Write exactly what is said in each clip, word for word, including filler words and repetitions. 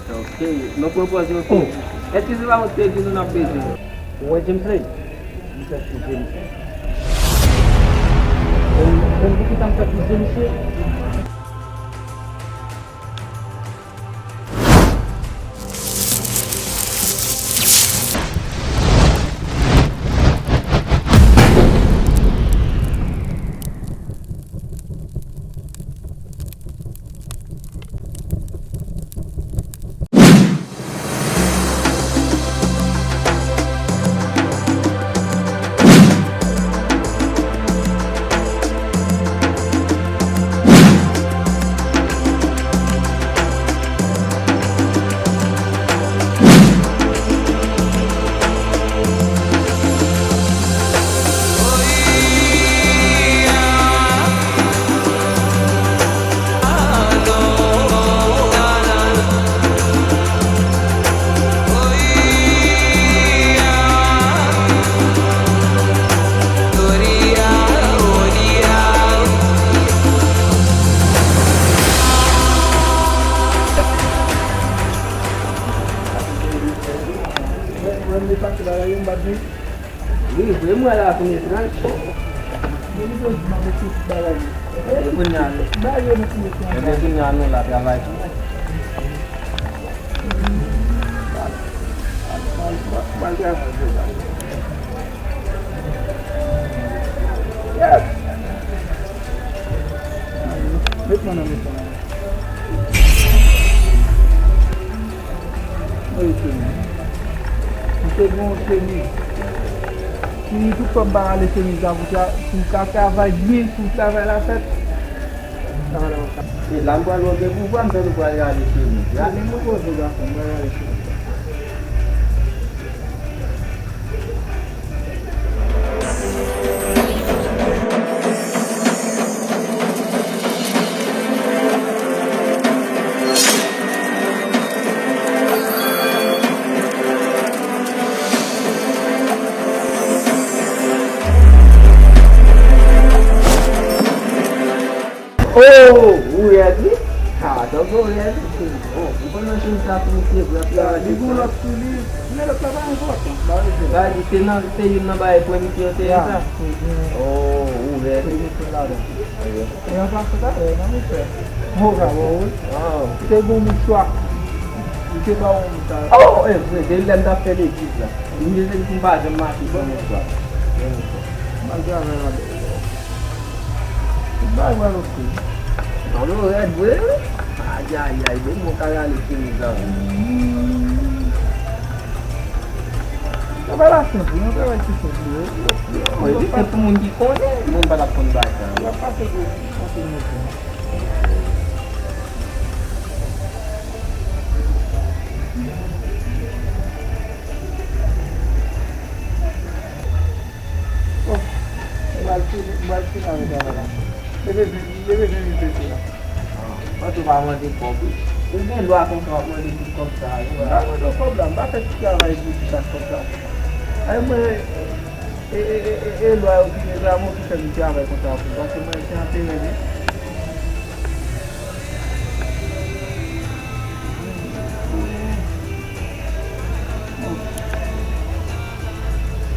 Ok, nou pran pòz nou. Oh. Èske se pa yon tredi nou n ap bezwen? Ou wè James Lane? Li fè ti je misye. Bon, bon, poukisa m fè ti je misye? Mwen, mwen, mwen pase bagay yo, m pa di. Wi, vre, mwen la kounye tranch. Mwen li bezwen mande tout bagay yo. E kounye a nou. Bagay yo nou kounye tranch. Ebyen kounye a nou la travay tou. Mal, mal, mal, mal travay yo la. Yes. Met mwen nan mitan. Wi, chemiz. M te gen yon chemiz. Si tout fwa m pa rale chemiz la pou tra-, pou ka travay byen, pou travay la fèt. E la m pral wè gen pouvwa, m tande pral rale chemiz la. Chemiz mwen poze gason, m pral rale chemiz la. Oh, ou rèd wi. Ha, tonton rèd. Oh, ou konn nan chemiz sa pou misye vre. Ya, li gon lòt sou li. Men lòt la pa enpòtan. Ba, li se. Ba, li se nan, se youn nan bagay premye yo te ye sa. Oh, ou rèd. Se youn ladan. E an pasan ta, e nan misye. Mo ka bon wi. Wow. Li te gon mouchwa. Li te ba yon mouchwa. Oh, e vre, depi lè m t ap fè legliz la. Li te di m pa janm mache san mouchwa. Mal travay la. Tout bagay pral oke. Tonton rèd vre wi. Ayayay, depi mwen ka rale chemiz la. Travay la senp wi, yon travay ki senp wi. Mwen di se pou moun ki konnen, moun pa t ap konn bagay sa. L ap pase pou kontinye. Bon, m pral fini, m pral fini avèk travay la. Leve vin, leve vin vin pete la. Ah, mwen tou pa mande kòb wi. Ou gen dwa konsa w ap mande tout kòb sa a, wi. M pa mande w kòb la, m pa fè ti travay pou ti sak kòb sa. Ay mwen, e, e, e, e, e lwa yo ki gen la, mwen ki fè m travay konsa pou, paske mwen se antere li.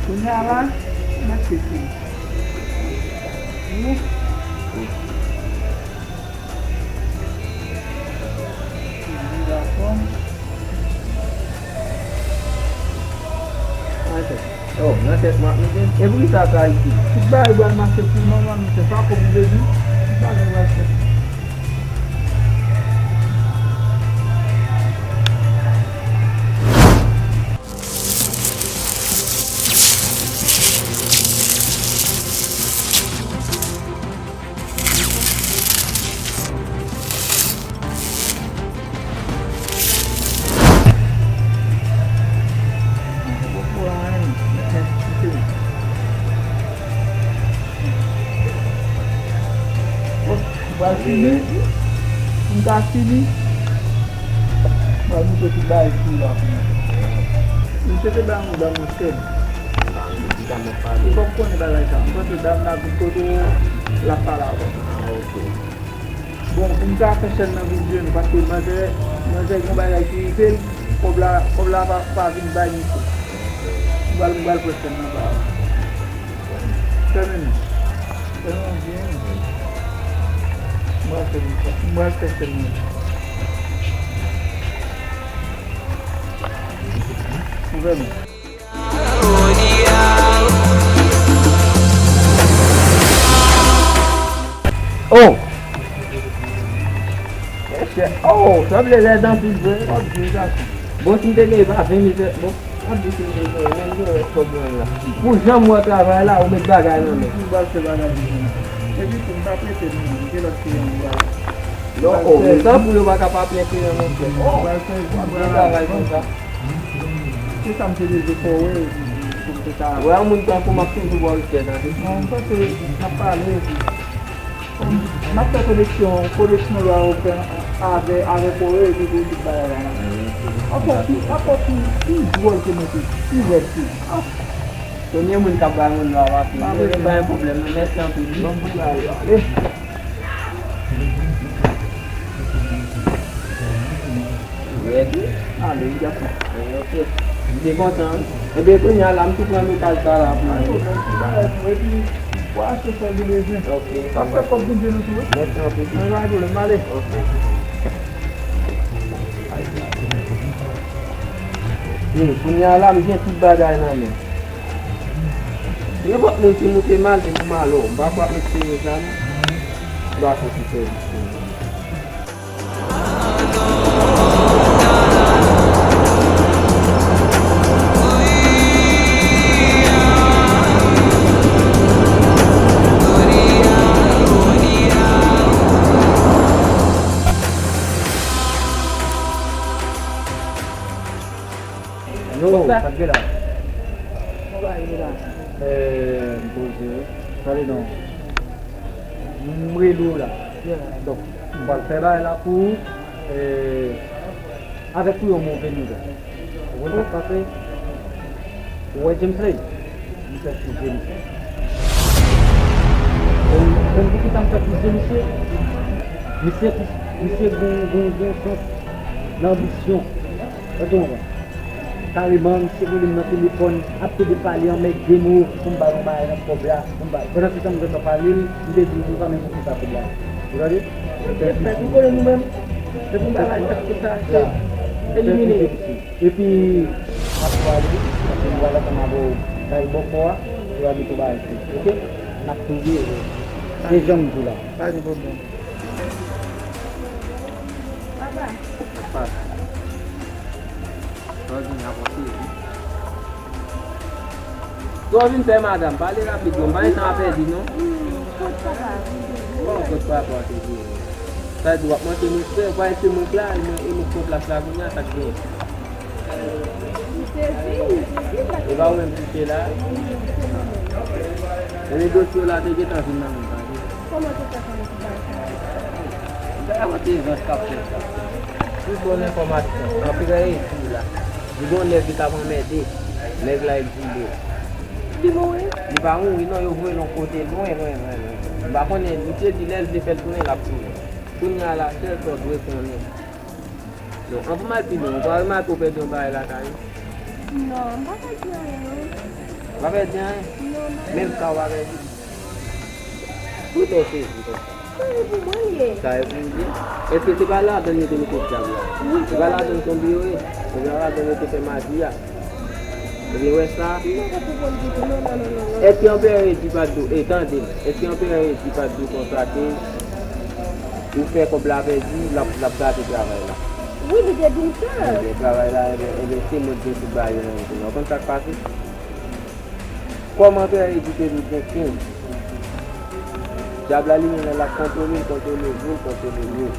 Kounye a la, mwen tcheke. Wi. Wi, dakò. Mwen tcheke. Oh, nan tèt mwen ap mete. E poukisa sa isit? Tout bagay pral mache pou mwen, mwen, misye pa kòb ou bezwen. Tout bagay pral fèt. Bon, m pral fini. M ka fini. M pral moute tout bagay sou la pou nou. Misye te ba nou dam yon sèd. Li pa konn pale. Ou pap konnen bagay sa. M panse dam nan vin kote w, l ap pale avè w. Ah, ok. Bon, pou m ta fè chèn nan vin jwenn, paske manzè, manzè gen bagay ki rive l, kòb la, kòb la pa, pa vin bay misye. M pral, m pral pran chèn nan ba. Fèmen non. Fèmen non byen. M pral fè, m pral fè chèn nan. Ou fèmen. Oh! Mesye, oh, sanble lèd anpil vre. Bon, si m te gen pa ven mil, bon, w ap di si m te gen, men m gen kòb mwen la. Pou jan m wè travay la, ou met bagay nan men. Ou pral fè bagay pou mwen. Epi tou, m pa prete non, m gen lòt kliyan m pral. Non, oh, men tanpri yo pa ka pa plen kliyan non, frè. Oh, w ap gen travay konsa. Se sa m te leve fò wè, pou m te ka. Wè, yon moun tankou m ap toujou ba w respè, tande. Non, m panse n ap pale, epi m ap fè koneksyon, koneksyon lwa yo fè avè, avèk ou, epi pou tout bagay la. Ankò pi, ankò pi, pi dwòl ke mwen te, pi rèd ke. Ah! Premye moun k ap bay moun lwa w ap fè. Pa gen pwoblèm, non, mèsi anpil. Bon, pou bagay yo ale. Rèd wi. Ale, wi, gason. Ok. M te kontan wi. Ebyen, kounye a la, m tou pran mesaj sa la pou ou. Pa gen pwoblèm, ti bagay pou epi pou achte sa li bezwen. Ok. Sa fè kòb vin jwenn nou tou wi. Mèsi anpil. Mwen pa gen pwoblèm, ale. Ok. Hmm, kounye a la, m gen tout bagay nan men. Nenpòt moun ki moute m al, se pou m al, oh, m pa kwè ap met sere sa non. M pa fè ti sèvis pou mwen. Yo, sa k gen la? Sa va, yo la? Eh, m poze wi. Tande non. M rele w la. Yeah. Donk, m pral fè bagay la pou ou, eh, avèk pou yon move nouvèl. Ou konn sa k pase? Ou wè James Lay? M fè sou je misye. Konn, konn poukisa m fè sou je misye? Misye, misye gon, gon, gon sans nan anbisyon. Èske w konprann? Kareman, misye rele m nan telefòn, ap pede pale an mèt de mo pou m ba l yon bagay nan kòb la, pou m ba l. Pandan se tan m gentan pale l, m te di l, m pa menm pou sa kòb la. Ou tande? Ou te fèt, ou konnen nou menm. Se pou bagay sa, se sa, se elimine. Epi, m ap pale, m pral ansanm avè w, kay bòkò a, ou va mete bagay sou, oke? N ap touye, se jan m di w la. Pa gen pwoblèm. Papa. Papa. Sa w vin avanse, wi. Sa w vin fè, madanm? Pale rapid, non. M pa gen tan a pèdi, non. Kot papa? Bon, kot papa, te di. Sa di w ap manke mwen, frè, w pa enpe mwen la, e mwen, e mwen pran plas la kounye a, sa k genyen? M sezi, m sezi, papa. E pa ou menm ki te la? Ebyen, dosye w la te gentan vin nan men m, tande. Kòman te fè konnen se bagay sa? Bagay mwen te vant k ap fèt la. Tout bon enfòmasyon, anperè Edi la. Li gon nèg li t ap anmède. Nèg la egzile. Li mouri? Li pa mouri non, yo voye l yon kote lwen, lwen, lwen, lwen. M pa konnen, li te di lè l vle fè l tounen, l ap tounen. Kounye a la, sèl sa w dwe konnen. Non, anvan m al pi lwen, ou pa remake w pèdi yon bagay lakay ou? Non, m pa pèdi anyen, non. Ou pa pèdi anyen? Non, non. Menm ka w pa pèdi? Poukisa w sezi konsa? Sa e pou mwen li ye. Sa e pou ou li ye? Èske se pa ladan l yo te mete dyab la? Wi, se pa ladan l tonbe yo ye? Se pa ladan l yo te fè maji a? Ebyen, wè sa? M pa ka konprann ditou. Non, non, non, non, non. Èske anperè Edi pa t di w, e, tande m, èske anperè Edi pa t di w konsa ke ou fè kòb la pèdi, l ap, l ap gate travay la? Wi, li te di m sa. Ebyen, travay la, ebyen, ebyen, se mwen ki gen tout bagay yo nan men kounye a. Ou konn sa k pase? Kòm anperè Edi te di w gen kenz, dyab la li menm nan l ap kontwole l, kontwole jou l, kontwole nwit.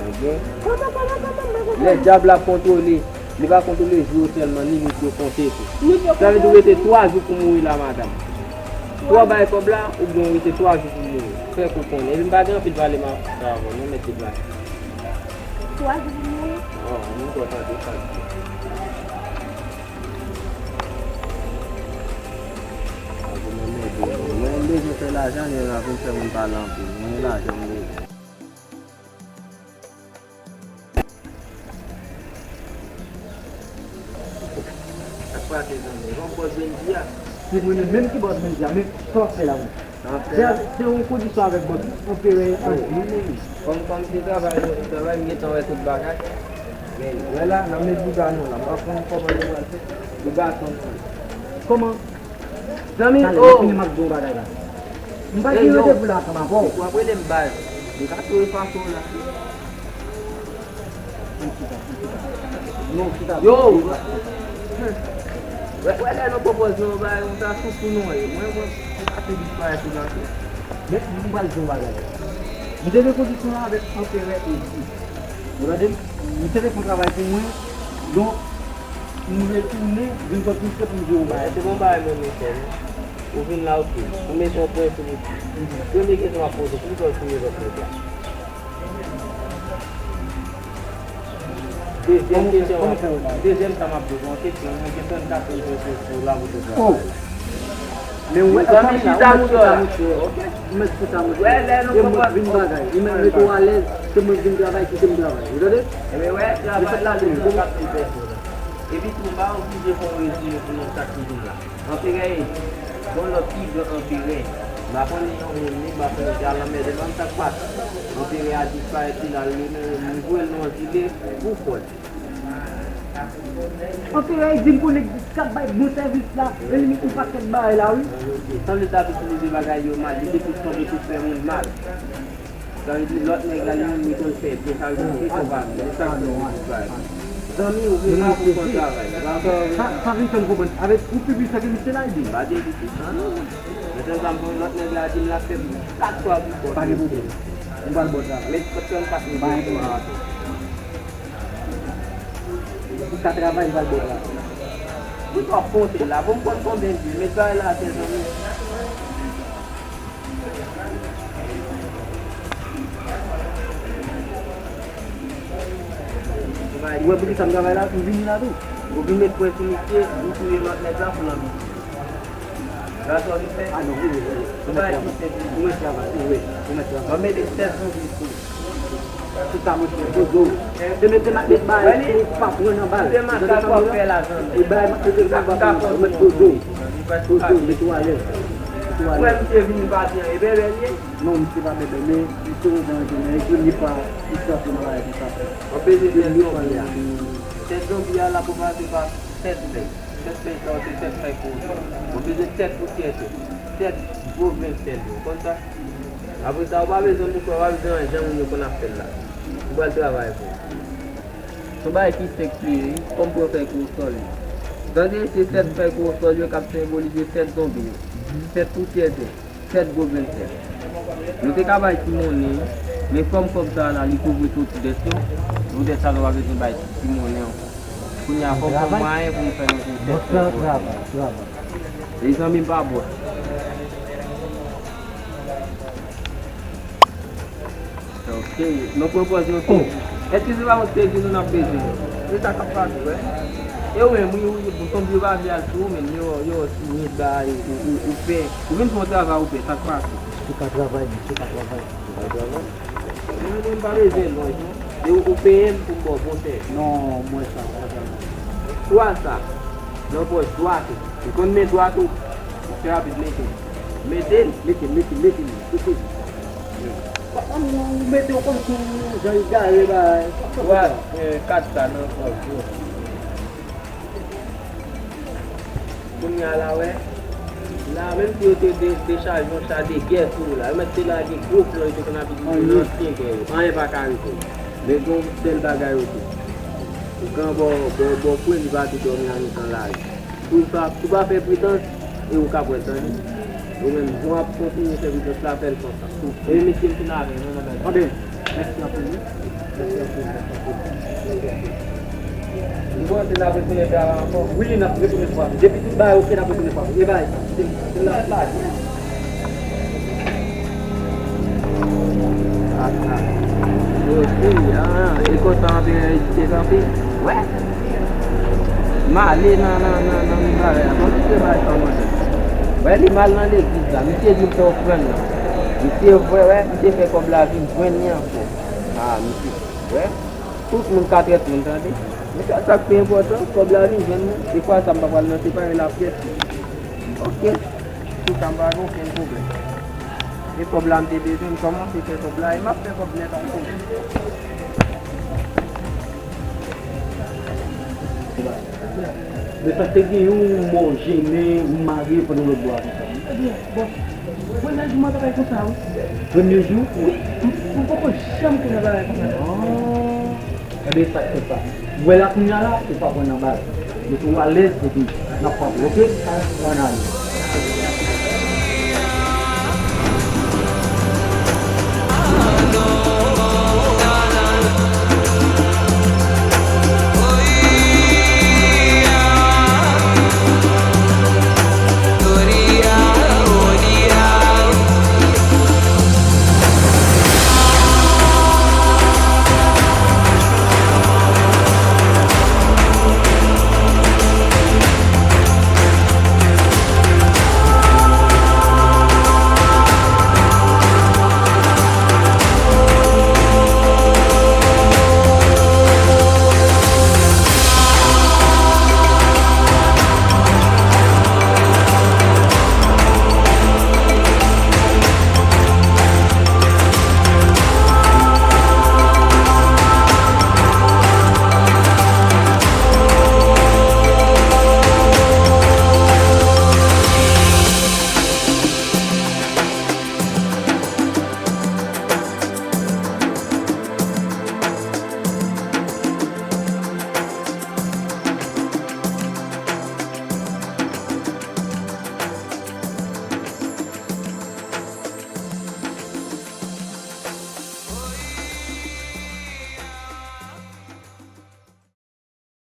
Ebyen, kòman, kòman, kòman, m pa konprann. Lè dyab la ap kontwole, li pa kontwole jou yo sèlman, ni nwit yo konte tou. Nwit yo konte tou. Sa vle di w rete twa jou pou mouri la, madanm. Twa. Twa bay kòb la, oubyen w rete twa jou pou mouri. Fè kou konnen. Epi m pa gen anpil pale m ap fè avè w, non, mèt deplase. Twa jou pou mouri? Non, moun twò tande sa k di. Mwen bezwen fè lajan, lè la vin fè moun pale anpil. Mwen gen lajan m bezwen. Pase zanmi, yon bòs Wendy a. Se mwen menm, menm ki bòs Wendy a, men sa w ap fè la menm? Sa w ap fè la? Se yon kondisyon avèk bòs Anperè Andy. Kòm, kòm se travay, travay, m gentan wè tout bagay. Men, wè la, n ap met bouda nou la. M pa konn kòman nou pral fè. Bouda nou. Kòman? Zanmi, talè, oh! Lè fini, m ap di w yon bagay la. M pa gen randevou la ansanm avè w. W ap rele m baz. M ka tou efase w la. Yo! Wè, wè lè nou pwopoze yon bagay konsa, sou kou nou ye. Mwen, mwen, mwen pa te disparèt sou gate. Men, m pral di yon bagay. M te gen kondisyon avèk Anperè Edi. Ou tande m? Misye te fè yon travay pou mwen. Donk, m retounen, vin kot misye pou m di yon bagay. Se bon bagay, mwen, mesye. Ou vin la, oke. Ou mete yon pwen sou li. Premye kesyon m ap poze w, poukisa w touye lòt nèg la? Dezyèm kesyon, dezyèm sa m ap poze w, kesyon, mwen gen trannkat mil peso sou la pou te travay. Oh! Men ou wè, mezanmi, chita, mwen chita, mesye. Ok. Ou mèt chita, mesye. Wè, lè nou konprann. E mwen k vin bagay. Li mèt mete w alèz, se mwen k vin travay, kite m travay. Ou tande? Ebyen, wè, travay la, se trannkat mil peso la. Epi tou, m pa oblije fè yon rezime pou nou sa ki vin la. Anperè Edi, gon lòt ki gran Anperè. M pa konnen yon moun li, m pa konnen ki al anmède m, sa k pase. Anperè a disparèt, li la, li, li, li voye l nan yon zile pou kò l. Anperè Edi, m konnen k ap bay bon sèvis la, e li met yon pakèt bagay la, wi. Sanble t ap itilize bagay yo mal, li te tou sanble tou fè moun mal. Sa vle di lòt nèg la, li menm, li konn fè byen, sa vle di, se konpa, se sa k fè yon travay. Zanmi, ou vin la pou fè yon travay. Sa, sa vin fè m konprann. Avèk ou pi pwisan ke misye la, li di. M pa di li pi pwisan, non. Men se sa m konn, lòt nèg la di m l ap fè kat fwa pi fò. Pa gen pwoblèm. M pral ba w travay. Men se pa m pa fè. Ou ka travay, m pral ba w travay. Poukisa w ap konte la? Bon, m konn konbyen di, men travay la atè, zanmi. Ou wè poukisa m travay la, m vini la tou. Ou vin met pwen sou misye, ou touye lòt nèg la pou lanbi. Gras ou vin fè. Ah non, wi, wi, wi. Ou pa kite di. Ou mèt travay, wi, wi. Ou mèt travay. Mwen mete tèt sou li tou. Tout sa, monchè, poze w. Se mete m ap met bagay pou w pa pran nan bal. Ou tande sa m di w la? E bagay m ap mete m nan bal pou w mèt poze w. Poze w, mete w alèz. Mete w alèz. Frè m te vini pati an, e bèbè l ye? Non, misye pa bèbè, men misye yon jan de nèg, premye fwa li frape nan bagay konsa. Mwen bezwen tèt zonbi a. Tèt zonbi a la pou pase pa tèt fèy. Tèt fèy sa yo se tèt fèy kozo. Mwen bezwen tèt pou tyète. Tèt gwo grenn sèl yo. Konn sa? Apre sa, ou pa bezwen mouchwa, ou pa bezwen anyen, jan moun yo konn ap fè l la. Ou pral travay pou ou. Se yon bagay ki senp li ye, wi. Kòm pou yo fè kousòl li. Tande, se sèt fèy kousòl yo k ap senbolize sèt zonbi yo. Sèt pou tyète. Sèt gwo grenn sèl. Nou te ka bay ti monnen, men kòm kòb sa a la, li kouvri tout dèt yo, nou dèt sa nou pa bezwen bay ti monnen ankò. Kounye a, fò m fè mwayen pou m fè nou sèt fèy kousòl. Mezanmi, m pa bò. Ok, nou pran pòz nou. Oh. Èske se pa yon sèl ki nou n ap bezwen? Se sa k ap pase, wè. E ou menm, wi, wi, bon, konbyen yo pa vle al sou ou, men yo, yo, si nèg la, ou, ou, ou pè. Ou vin fè yon travay, ou pè, sa k pase? Misye ka travay, misye ka travay. Ou ka travay? Mwen, mwen pa bezwen lonj, non. E ou, ou peye m pou m ba w bon sèvis. Non, mwen sa, sa, sa. Swa sa, nan pòch dwat ou. Ou konn men dwat ou? Ou fè rapid, mete l. Mete l. Mete l, mete l, mete l. Mete l. Ou mete w kòmsi yon jan egare, bagay. Twa, eh, kat sa nan pòch ou. Kounye a la, wè. La, menm si yo te de-, dechaje yon cha de gè sou ou la, yo mèt te lage gwo plan, yo te konn ap itilize nan ansyen gè yo. Anyen pa ka rive. Men gen yon sèl bagay yo di. Ougan bò, bò, bò kwen, li pa tou dòmi nan mitan lari. Si w pa, si w pa fè pridans, e ou ka pran l, tande. Ou menm, jan w ap kontinye fè pridans la, fè l konsa. E mesye, m fin avè w, non, non, non. Anben, mèsi anpil, wi. Mèsi anpil, mèsi anpil. Mèsi anpil. Nou panse n ap retounen travay ankò? Wi, n ap retounen frape. Depi tout bagay oke, n ap retounen frape. E bay, se, se la. Yo, se, ah, e konsa anpil te kanpe. Wè. M ale nan, nan, nan, nan miray la. Bon, misye bay sa manzè. Wè, li mal nan legliz la. Misye di l fè ofrann nan. Misye vre, wè, misye fè kòb la vin jwenn li ankò. Ah, misye, wè. Tout moun ka trèt moun, tande. Men se sa k pi enpòtan, kòb la vin jwenn mwen. Defwa sa m pa pral nan separe l ap trèt. Ok. Pou sa m pa gen okenn pwoblèm. E kòb la m te bezwen, m kòmanse fè kòb la, e m ap fè kòb nèt ankò. Men sa te gen yon mò jennen, ou marye pandan lòt bò a konsa. Ebyen, bòs, premye jou m ap bagay konsa, wi. Premye jou? Wi, m, m poko janm konnen bagay konsa. Ah. Ebyen, sa k fè sa. Ou wè la kounye a la, ou pa pran nan bal. Mete w alèz, epi n ap frape, ok? Ann ale.